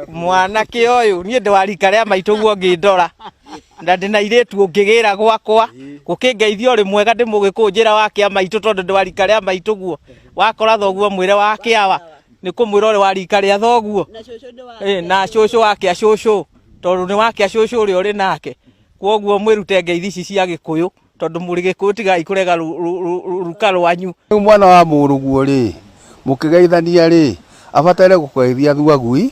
Mwanake ũyũ niĩ ndĩ wa rika rĩa maitũ guo ngĩndora na ndĩ na irĩtu ũngĩgĩra gwakwa gũkĩngeithia ũrĩ mwega ndĩ mũgĩkũyũ njĩra wa kĩa maitũ tondũ ndĩ wa rika rĩa maitũ guo wakora thoguo mwĩre wa kĩawa nĩ kũmwĩra ũrĩ wa rika rĩa thoguo Eh, na cũcũ wa kĩa cũcũ tondũ nĩ wa kĩa cũcũ ũrĩa ũrĩ nake kwoguo mwĩrute ngeithi ici cia gĩkũyũ tondũ mũrĩ gĩkũyũ tigai kũrega ruka rwanyu. Rĩu mwana wa mũrũguo rĩ, mũkĩgeithania rĩ, abataire gũkũgeithia thuagui,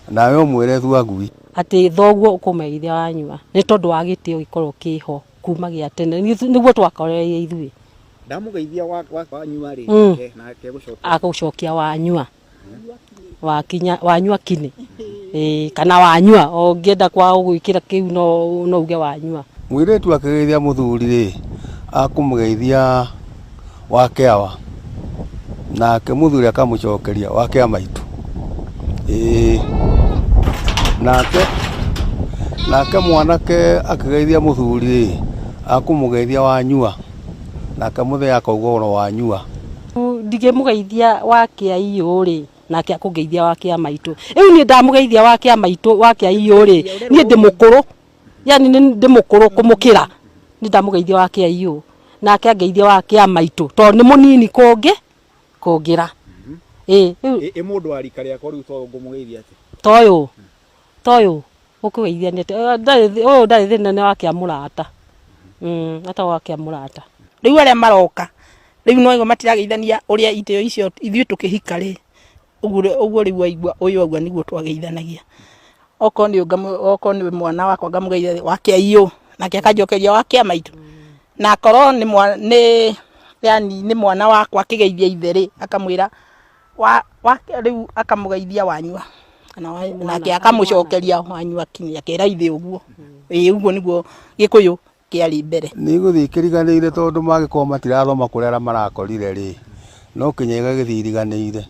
nawe ũmwĩre thuagui. Atĩ thoguo ũkũmũgeithia wanyua nĩ tondũ wa gĩtĩo gĩkoragwo kĩho kuma gĩa tene nĩguo twakorereire ithuĩ. Ndamũgeithia wanyua rĩ, nake egũcokia? Agũcokia wanyua. Wakinya wanyua kinĩ ĩĩ kana wanyua ũngĩenda kwa gwĩkĩra kĩu no no uge wanyua. Mũirĩtu akĩgeithia mũthuri rĩ, akũmũgeithia wakĩawa, nake mũthuri akamũcokeria wakĩa maitũ. Ĩĩ nake nake mwanake akĩgeithia mũthuri rĩ, akũmũgeithia wanyua, nake mũthee akauga oro wanyua. Ndingĩmũgeithia wa kĩa iyũ rĩ, nake akũngeithia wa kĩa maitũ. Rĩu niĩ ndamũgeithia wa kĩa maitũ, wa kĩa iyũ rĩ, niĩ ndĩ mũkũrũ, yani ndĩ mũkũrũ kũmũkĩra, niĩ ndamũgeithia wa kĩa iyũ, nake angeithia wa kĩa maitũ, tondũ nĩ mũnini kũngĩ, kũngĩra. Ĩĩ. Ĩ mũndũ wa rika rĩakwa rĩu to ngũmũgeithia atĩa? Ta ũyũ, ta ũyũ ũkũgeithia nĩ atĩa? Ũyũ ndarĩ thĩna nĩ wa kĩa mũrata, etagwo wa kĩa mũrata. Rĩu arĩa maroka rĩu no aigua matirageithania ũrĩa itĩo icio ithuĩ tũkĩhika rĩ, ũguo ũguo rĩu waigua ũyũ auga nĩguo twageithanagia. Okorwo nĩ okorwo nĩ mwana wakwa ngamũgeithia wakĩa iyũ, nake akanjokeria wakĩa maitũ. Na akorwo nĩ nĩ yani nĩ mwana wakwa akĩgeithia ithe rĩ, akamwĩra wa wa rĩu akamũgeithia wanyua kana nake akamũcokeria wanyua kinya akera ithe ũguo. Ĩĩ ũguo nĩguo Gĩkũyũ kĩarĩ mbere. Nĩ igũthiĩ ikĩriganĩire tondũ mangĩkorwo matirathoma kũrĩa arĩa marakorire rĩ, no kinya igagĩthiĩ iriganĩire.